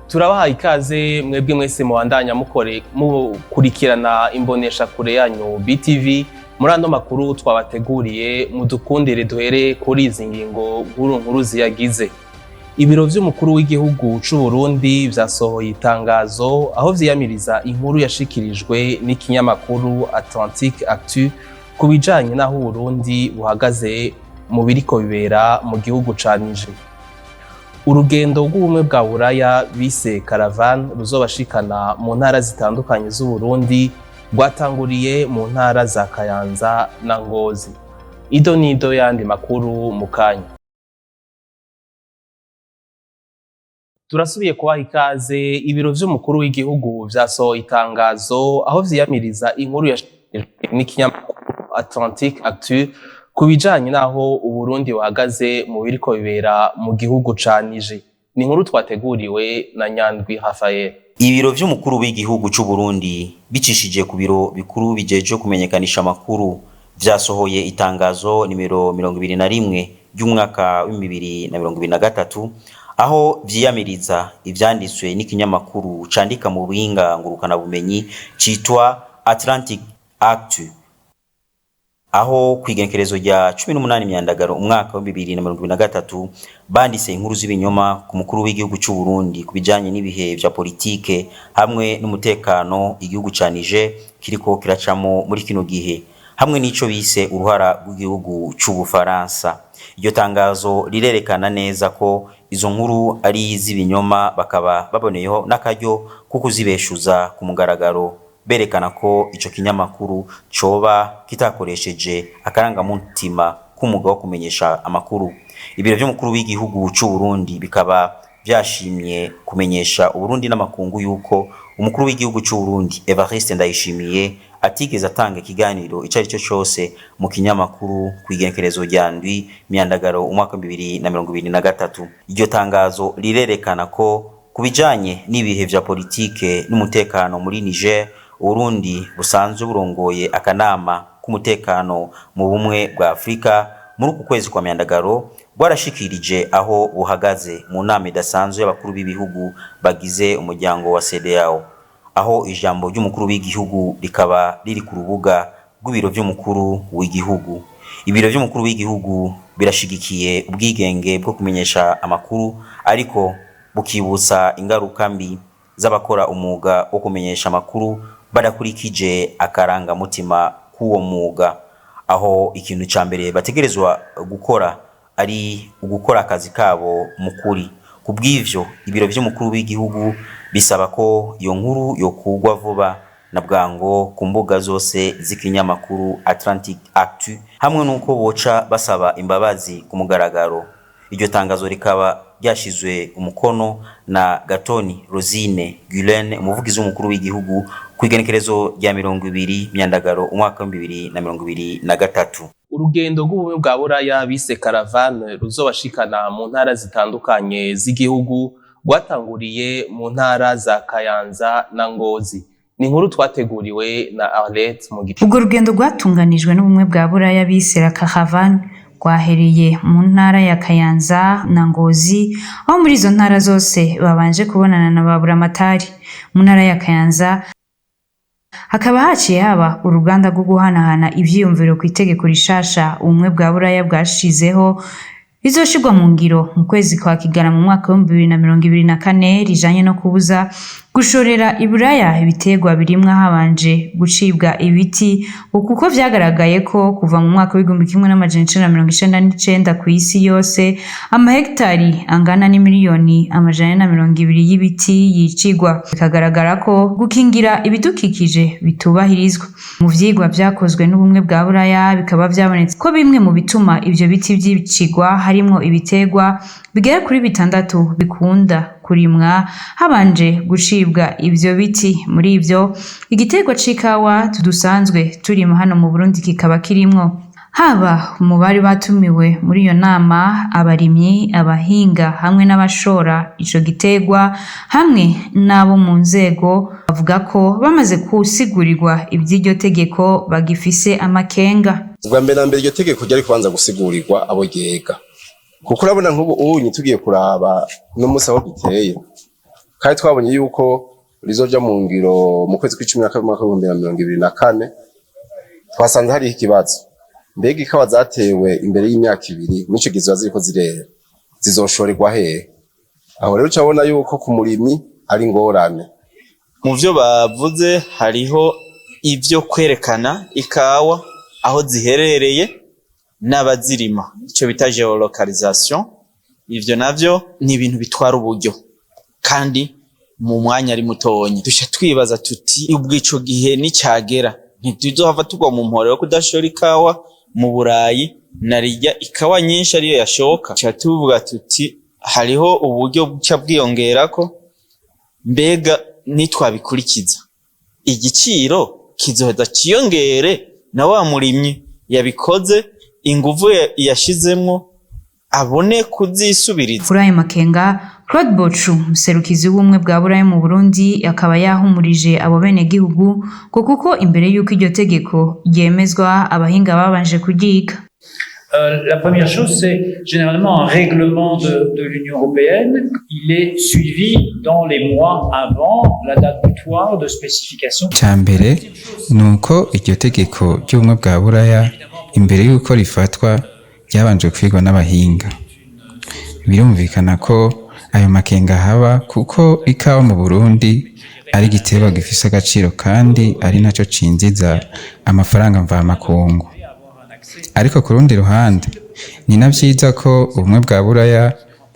Turabahaye ikaze mwebwe mwese mubandanya mukore mukurikirana imbonesha kure yanyu BTV muri ano makuru twabateguriye. Mudukundire duhere kuri izi ngingo nkuru nkuru ziyagize. Ibiro vy'umukuru w'igihugu c'u Burundi vyasohoye itangazo aho vyiyamiriza inkuru yashikirijwe n'ikinyamakuru Atlantique Actu ku bijanye n'aho Uburundi buhagaze mu biriko bibera mu gihugu ca Niger. Urugendo rw'ubumwe bwa Buraya bise caravane ruzobashikana mu ntara zitandukanye z'Uburundi rwatanguriye mu ntara za Kayanza na Ngozi. Ido nido yandi makuru mu kanya. Turasubiye kubaha ikaze. Ibiro vy'umukuru w'igihugu vyasohoye itangazo aho vyiyamiriza inkuru yashikirijwe n'ikinyamakuru Atlantique Actu ku bijanye n'aho Uburundi buhagaze mu biriko bibera mu gihugu ca Niger. Ni inkuru twateguriwe na Nyandwi Rafael. Ibiro vy'umukuru w'igihugu c'u Burundi bicishije ku biro bikuru bijejwe kumenyekanisha amakuru vyasohoye itangazo nimero 21 ry'umwaka wa 2023, aho vyiyamiriza ivyanditswe n'ikinyamakuru candika mu buhinga ngurukanabumenyi citwa Atlantic Actu, aho kw'igenekerezo rya 18 Myandagaro umwaka wa 2023 banditse inkuru z'ibinyoma ku mukuru w'igihugu c'u Burundi ku bijanye n'ibihe vya politike hamwe n'umutekano igihugu ca Niger kiriko kiracamo muri kino gihe, hamwe n'ico bise uruhara rw'igihugu c'Ubufaransa. Iryo tangazo rirerekana neza ko izo nkuru ari iz'ibinyoma, bakaba baboneyeho n'akaryo ko kuzibeshuza ku mugaragaro, berekana ko ico kinyamakuru coba kitakoresheje akarangamutima k'umwuga wo kumenyesha amakuru. Ibiro vy'umukuru w'igihugu c'u Burundi bikaba vyashimye kumenyesha Uburundi n'amakungu yuko umukuru w'igihugu c'u Burundi Evariste Ndayishimiye atigeze atanga ikiganiro ico ari cyo cose mu kinyamakuru kw'igenekerezo rya 7 Myandagaro umwaka wa 2023. Iryo tangazo rirerekana ko ku bijanye n'ibihe vya politike n'umutekano muri Niger, Uburundi busanzwe burongoye akanama k'umutekano mu bumwe bwa Afrika, muri uku kwezi kwa Myandagaro bwarashikirije aho buhagaze mu nama idasanzwe y'abakuru b'ibihugu bagize umuryango wa CEDEAO, aho ijambo ry'umukuru w'igihugu rikaba riri ku rubuga rw'ibiro vy'umukuru w'igihugu. Ibiro vy'umukuru w'igihugu birashigikiye ubwigenge bwo kumenyesha amakuru, ariko bukibutsa ingaruka mbi z'abakora umwuga wo kumenyesha amakuru badakurikije akarangamutima k'uwo mwuga, aho ikintu ca mbere bategerezwa gukora ari ugukora akazi kabo mu kuri. Kubw'ivyo, ibiro vy'umukuru w'igihugu bisaba ko iyo nkuru yokurwa vuba na bwango ku mbuga zose z'ikinyamakuru Atlantic Actu, hamwe n'uko boca basaba imbabazi ku mugaragaro. Iryo tangazo rikaba ryashizwe umukono na Gatoni Rosine Guylaine, umuvugizi w'umukuru w'igihugu, ku igenekerezo rya 20 Myandagaro umwaka wa 2023. Urugendo rw'ubumwe bwa Buraya bise caravane ruzobashikana mu ntara zitandukanye z'igihugu rwatanguriye mu ntara za Kayanza na Ngozi. Ni inkuru twateguriwe na Arlette Mugisha. Urwo rugendo rwatunganijwe n'ubumwe bwa Buraya bise la caravane rwahereye mu ntara ya Kayanza na Ngozi, aho muri izo ntara zose babanje kubonana na ba buramatari. Mu ntara ya Kayanza hakaba haciye haba uruganda rwo guhanahana ivyiyumviro ku itegeko rishasha ubumwe bwa Buraya bwashizeho rizoshirwa mu ngiro mu kwezi kwa Kigarama mu mwaka wa 2024, rijanye no kubuza gushorera iburaya ibiterwa birimwa habanje gucibwa ibiti, kuko vyagaragaye ko kuva mu mwaka wa 1999 kw'isi yose amahegitari angana n'imiliyoni 420 y'ibiti yicigwa, bikagaragara ko gukingira ibidukikije bitubahirizwa. Mu vyigwa vyakozwe n'ubumwe bwa Buraya bikaba vyabonetse ko bimwe mu bituma ivyo biti vyicigwa harimwo ibiterwa bigera kuri bitandatu bikunda kurimwa habanje gucibwa ivyo biti. Muri ivyo, igiterwa c'ikawa dusanzwe turima hano mu Burundi kikaba kirimwo. Haba mu bari batumiwe muri iyo nama, abarimyi, abahinga hamwe n'abashora ico giterwa hamwe n'abo mu nzego, bavuga ko bamaze gusigurirwa ivy'iryo tegeko bagifise amakenga. Ubwa mbere na mbere, iryo tegeko ryari kubanza gusigurirwa abo ryega, kuko urabona nk'ubu unyi tugiye kuraba uno munsi aho duteye. Kandi twabonye yuko rizoja mu ngiro mu kwezi kw'icumi na kabiri, umwaka w'2024. Twasanze hariho ikibazo: mbega ikawa zatewe imbere y'imyaka 2, muri ico gihe ziba ziriko zirera, zizoshorerwa hehe? Aho rero ucabona yuko ku murimyi ari ingorane. Mu vyo bavuze hariho ivyo kwerekana ikawa aho ziherereye n'abazirima, ico bita géolocalisation. Ivyo navyo ni ibintu bitwara uburyo kandi mu mwanya ari mutonyi. Duca twibaza tuti: ubwo ico gihe nicagera, ntituzohava tugwa mu mpore yo kudashora ikawa mu Burayi, narirya ikawa nyinshi ariyo yashoka? Tuca tuvuga tuti hariho uburyo buca bwiyongerako. Mbega nitwabikurikiza, igiciro kizoheza ciyongere, na wa murimyi yabikoze inguvu yashizemwo abone kuzisubiriza? Kuri ayo makenga, Claude Bochu, umuserukizi w'Ubumwe bwa Buraya mu Burundi, akaba yahumurije abo benegihugu ngo kuko imbere y'uko iryo tegeko ryemezwa abahinga babanje kuryiga. La première chose, c'est généralement un règlement de l'Union européenne. Il est suivi dans les mois avant la date butoir de spécification. Icya mbere ni uko iryo tegeko ry'Ubumwe bwa Buraya, imbere y'uko rifatwa, ryabanje kwigwa n'abahinga. Birumvikana ko ayo makenga haba, kuko ikawa mu Burundi ari igiterwa gifise agaciro kandi ari naco cinjiza amafaranga mvamakungu. Ariko ku rundi ruhande, ni na vyiza ko Ubumwe bwa Buraya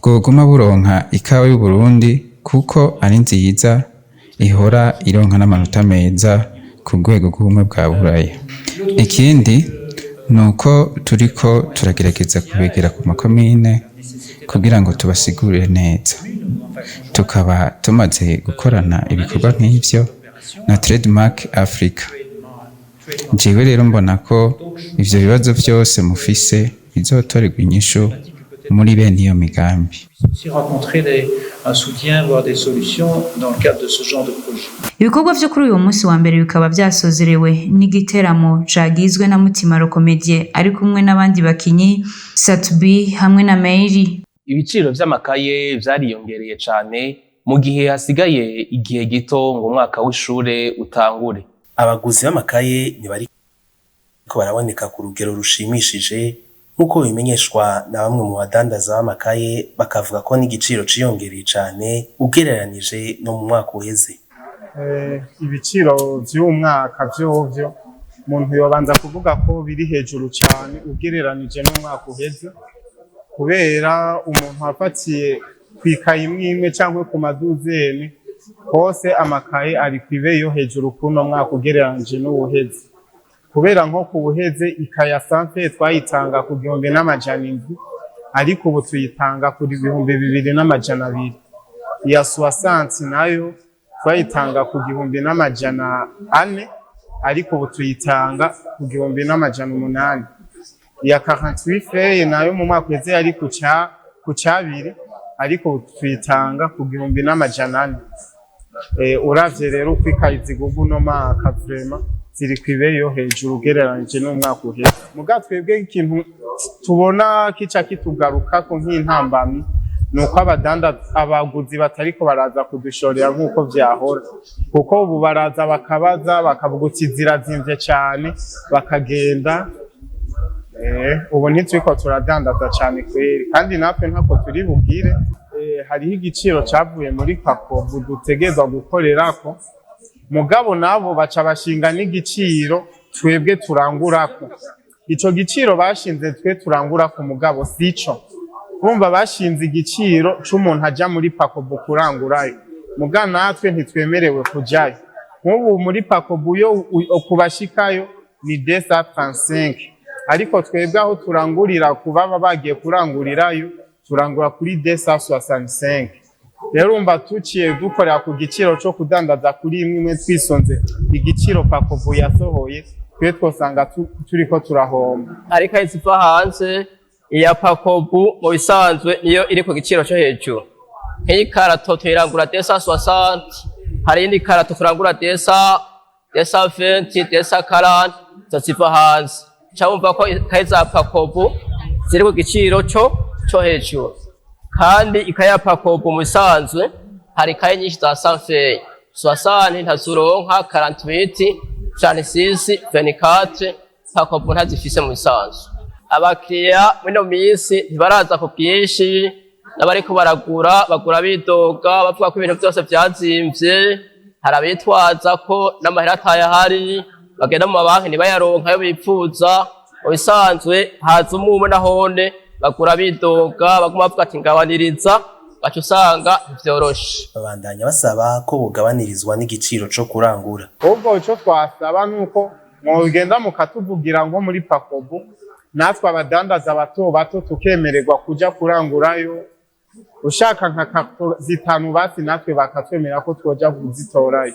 bwoguma buronka ikawa y'Uburundi, kuko ari nziza, ihora ironka n'amanota meza ku rwego rw'Ubumwe bwa Buraya. Ikindi ni uko turiko turagerageza kubegera ku makomine kugira ngo tubasigurire neza, tukaba tumaze gukorana ibikorwa nk'ivyo na Trademark Africa. Jewe rero mbona ko ivyo bibazo vyose mufise bizotorerwa inyishu muri bene iyo migambi. Aussi rencontrer un soutien, voire des solutions dans le cadre de ce genre de projet. Ibikorwa vyo kuri uyu munsi wa mbere bikaba vyasozerewe n'igiteramo cagizwe na Mutima Rokomedie ari kumwe n'abandi bakinyi, Sat-B hamwe na Meiri. Ibiciro vy'amakaye vyariyongereye cane mu gihe hasigaye igihe gito ngo umwaka w'ishure utangure. Abaguzi b'amakaye ntibariko baraboneka ku rugero rushimishije, nk'uko bimenyeshwa na bamwe mu badandaza b'amakaye, bakavuga ko n'igiciro ciyongereye cane ugereranije no mu mwaka uheze. Ibiciro vy'uwu mwaka vyovyo, umuntu yobanza kuvuga ko biri hejuru cyane ugereranije n'umwaka uheze, kubera umuntu afatiye kw'ikaye imwe imwe cyangwa ku maduzene hose, amakaye ari kw'ibeyi yo hejuru kuno mwaka ugereranije n'uwuheze, kubera nko ku buheze ikaye ya cent feuilles twayitanga ku 1700, ariko ubu tuyitanga kuri 2200. Iya 60 nayo twayitanga ku 1400, ariko ubu tuyitanga ku 1800. Iya 48 feuilles nayo mu mwaka uheze yari ku cabiri, ariko ubu tuyitanga ku 1400. Uravye rero uko ikayi zigurwa uno mwaka, vraiment ziri kw'ibeyi yo hejuru ugereranije n'umwaka uheze. Muga twebwe ikintu tubona kica kitugarukako nk'intambamyi ni uko abaguzi batariko baraza kudushorera nk'uko vyahora, kuko ubu baraza bakabaza, bakavuga uti zirazimvye cane, bakagenda. Ubu ntituriko turadandaza cane kweri, kandi natwe ntako turi bugire. Hariho igiciro cavuye muri PACOBU dutegerezwa gukorerako, mugabo nabo baca bashinga n'igiciro twebwe turangurako. Ico giciro bashinze twe turangurako, mugabo sico. Urumva, bashinze igiciro c'umuntu aja muri PACOBU kurangurayo, muga natwe ntitwemerewe kujayo. Nk'ubu muri PACOBU yo kubashikayo ni 235, ariko twebwe aho turangurira, kubaba bagiye kurangurirayo, turangura kuri 265. Rero urumva, tuciye dukorera ku giciro co kudandaza kuri imwe imwe twisonze igiciro PACOBU yasohoye, twe twosanga turiko turahomba. Ariko iziva hanze, iya PACOBU mu bisanzwe niyo iri ku giciro cyo hejuru. Nk'iyi karato tuyirangura 260, hari iyindi karato turangura 220, 240, izo ziva hanze. Ca wumva ko ikaye za PACOBU ziri ku giciro co hejuru, kandi ikaye ya PACOBU mu bisanzwe Hari ikaye nyinshi za cent feuilles, 60 ntazuronka, 48, 36, 24 Pacobu ntazifise mu bisanzwe. Abakiriya muri minsi ntibaraza ku bwinshi, n'abariko baragura bagura bidoga, bavuga ko ibintu byose vyazimvye. Hari abitwaza ko n'amahera atayahari, bagenda mu mabanki ntibayaronka ayo bipfuza. Mu bisanzwe haza umwe umwe, nahone bagura bidoga, baguma bavuga ati ngabaniriza, baca usanga ntivyoroshe. Babandanya basaba ko bogabanirizwa n'igiciro co kurangura. Ahubwo icyo twasaba ni uko mwogenda mukatuvugira nko muri Pacobu, natwe abadandaza bato bato tukemererwa kuja kurangurayo. Ushaka nka carton 5 basi natwe bakatwemera ko twoja kuzitorayo,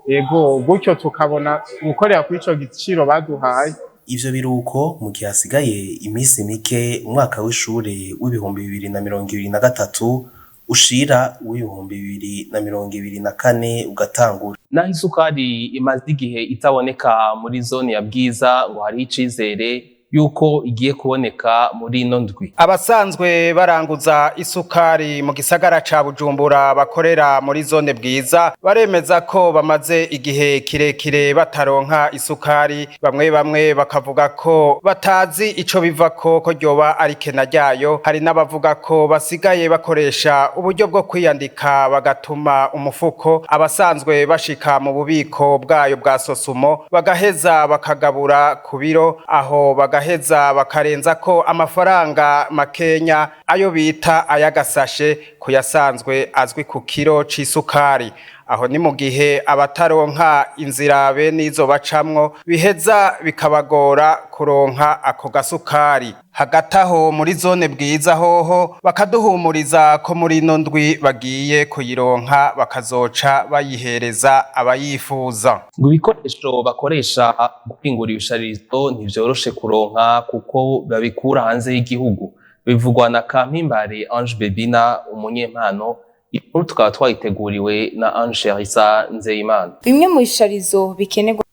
yego, gutyo tukabona gukorera kuri ico giciro baduhaye. Ivyo biruko mu gihe hasigaye iminsi mike umwaka w'ishure w'2023 ushira uw'ibihumbi 2024 ugatangura. Naho isukari imaze igihe itaboneka muri zone ya Bwiza, ngo hariho icizere yuko igiye kuboneka muri ino ndwi. Abasanzwe baranguza isukari mu gisagara ca Bujumbura bakorera muri zone Bwiza baremeza ko bamaze igihe kirekire bataronka isukari. Bamwe bamwe bakavuga ko batazi ico bivako, ko ryoba ari kena ryayo. Hari n'abavuga ko basigaye bakoresha uburyo bwo kwiyandika, bagatuma umufuko abasanzwe bashika mu bubiko bwayo bwa Sosumo, bagaheza bakagabura ku biro, aho bagaheza bakarenza ko amafaranga makenya, ayo bita ayagasashe kuyasanzwe azwi ku kiro c'isukari. Aho ni mu gihe abataronka inzira bene izo bacamwo biheza bikabagora kuronka ako gasukari. Hagati aho muri zone Bwiza hoho bakaduhumuriza ko muri ino ndwi bagiye kuyironka, bakazoca bayihereza abayifuza. Ngo ibikoresho bakoresha guhingura ibisharizo ntivyoroshe kuronka kuko babikura hanze y'igihugu. Bivugwa na Kampimbare Ange Bebina, umunyempano. Inkuru tukaba twayiteguriwe na Ange Sherisa Nzeyimana. Bimwe mu bisharizo bikenerwa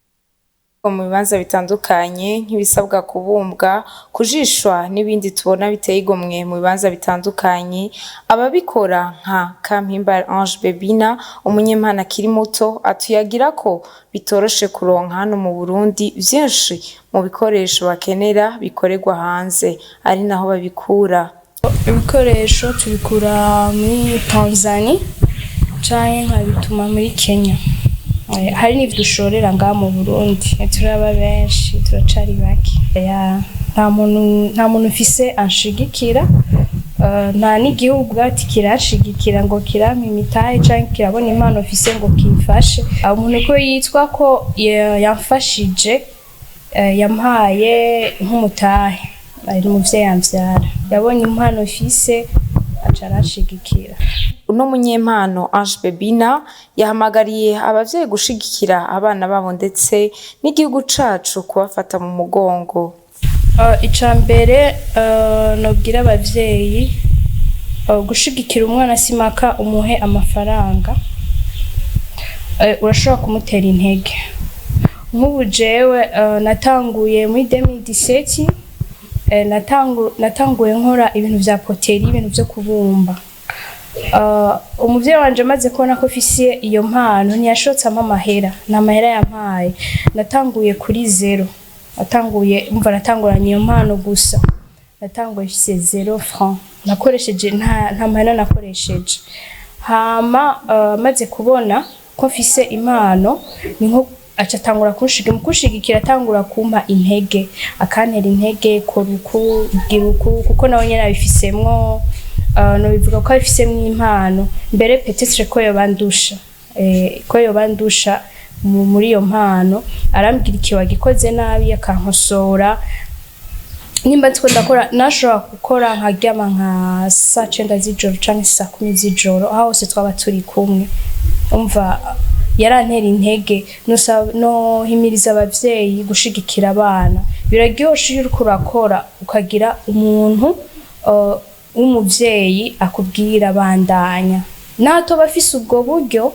mu bibanza bitandukanye, nk'ibisabwa kubumbwa, kujishwa n'ibindi tubona biteye igomwe mu bibanza bitandukanye, ababikora nka Kampimbare Ange Bebina, umunyempano akiri muto, atuyagira ko bitoroshe kuronka hano mu Burundi vyinshi mu bikoresho bakenera bikorerwa hanze, ari naho babikura. Ibikoresho tubikura muri Tanzania canke nkabituma muri Kenya. Hari n'ivyo dushorera ngaha mu Burundi. Turaba benshi, turacari bake. Nta muntu mfise anshigikira. Nta n'igihugu ati kiranshigikira ngo kirampa imitahe canke kirabona impano mfise ngo kimfashe. Umuntu ko yitwa ko yamfashije, yampaye nk'umutahe, ari umuvyeyi amvyara, yabonye impano mfise aca aranshigikira. Uno munyempano Ange Bebina yahamagariye abavyeyi gushigikira abana babo, ndetse n'igihugu cacu kubafata mu mugongo. Ica mbere nobwira abavyeyi, gushigikira umwana simaka umuhe amafaranga. Urashobora kumutera intege. Nk'ubu jewe natanguye muri 2017, natanguye nkora ibintu vya poterie, ibintu vyo kubumba. Umuvyeyi wanje amaze kubona ko mfise iyo mpano, ntiyashotse ampa amahera, nta mahera yampaye. Natanguye kuri zéro, natanguye umva natanguranye iyo mpano gusa, natanguye mfise 0 franc nakoresheje, nta mahera nakoresheje. Hama maze kubona ko mfise impano, ni nko aca atangura kunshiga mu kunshigikira, atangura kumpa intege, akantera intege: kora uku, gira uku, kuko nawe nyene abifisemwo, nobivuga ko abifisemwo impano, mbere peut-être ko yobandusha, ko yobandusha muri iyo mpano. Arambwira iki wagikoze nabi, akankosora. Nimba ndiko ndakora, nashobora gukora nkaryama nka saa 9 z'ijoro canke saa 10 z'ijoro, aho hose twaba turi kumwe. Umva, yarantera intege. Nohimiriza abavyeyi gushigikira abana. Biraryoshe iyo uriko urakora ukagira umuntu w'umuvyeyi akubwira bandanya, naho afise ubwo buryo,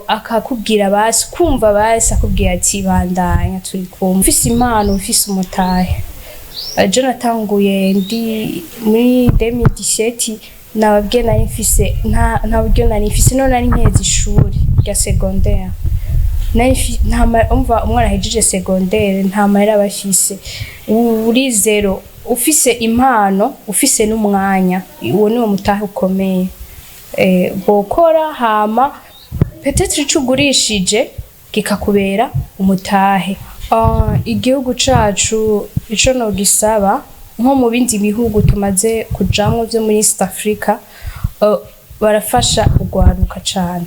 akakubwira basi, kumva basi akubwira ati bandanya, turi kumwe, ufise impano, ufise umutahe. Je natanguye ndi muri 2017. Nababwiye, nari mfise nta buryo nari mfise, none nari nkeze ishuri rya secondaire. Nta umva, umwana ahejeje secondaire nta mahera aba afise, uri zéro. Ufise impano, ufise n'umwanya, uwo niwo mutahe ukomeye. Bokora, hama peut-être ico ugurishije kikakubera umutahe. Igihugu cacu ico nogisaba, nko mu bindi bihugu tumaze kujamwo vyo muri East Africa, barafasha urwaruka cane,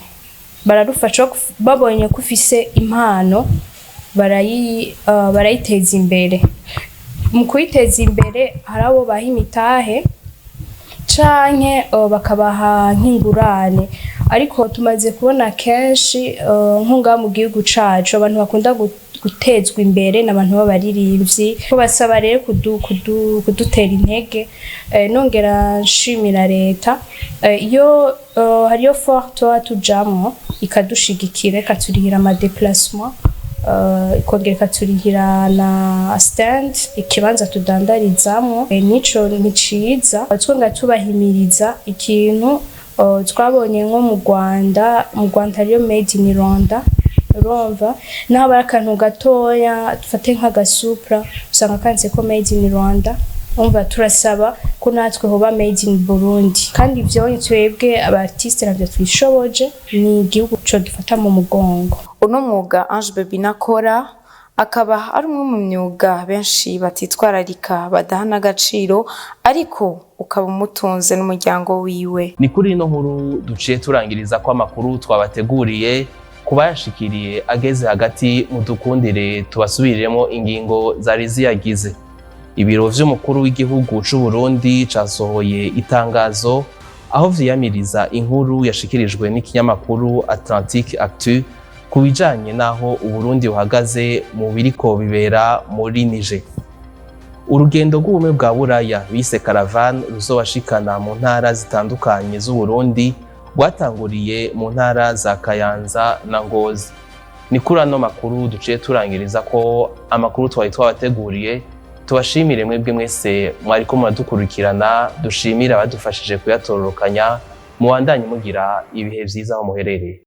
bararufasha. Babonye ko ufise impano, barayiteza imbere. Mu kuyiteza imbere, hari abo baha imitahe canke bakabaha nk'ingurane. Ariko tumaze kubona kenshi, nko ngaha mu gihugu cacu, abantu bakunda gutezwa imbere n'abantu b'abaririmbyi. Ko basaba rero kudutera intege. Nongera nshimira leta, iyo hariyo foire tuba tujamwo, ikadushigikira, ikaturihira ama déplacement, ikongera ikaturihira na stand, ikibanza tudandarizamwo. Nico ni ciza. Twongera tubahimiriza ikintu twabonye nko mu Rwanda. Mu Rwanda hariyo Made in Rwanda. Urumva, naho bari akantu gatoya, dufate nk'agasupra, usanga kanditse ko Made in Rwanda. Umva, turasaba ko natwe hoba Made in Burundi. Kandi ivyo twebwe aba artiste navyo twishoboje, ni igihugu co gifata mu mugongo. Uno mwuga Ange Bebina akora akaba ari umwe mu myuga benshi batitwararika, badaha n'agaciro, ariko ukaba umutunze n'umuryango wiwe. Ni kuri ino nkuru duciye turangiriza ko amakuru twabateguriye. Kubayashikiriye ageze hagati, mudukundire tubasubiriremo ingingo zari ziyagize. Ibiro vy'umukuru w'igihugu c'u Burundi casohoye itangazo aho vyiyamiriza inkuru yashikirijwe n'ikinyamakuru Atlantique Actu ku bijanye n'aho Uburundi buhagaze mu biriko bibera muri Niger. Urugendo rw'Ubumwe bwa Buraya bise caravane ruzobashikana mu ntara zitandukanye z'Uburundi rwatanguriye mu ntara za Kayanza na Ngozi. Ni kuri ano makuru duciye turangiriza ko amakuru twari twabateguriye. Tubashimire mwebwe mwese mwariko muradukurikirana, dushimire abadufashije kuyatororokanya. Mubandanye mugira ibihe vyiza aho muherereye.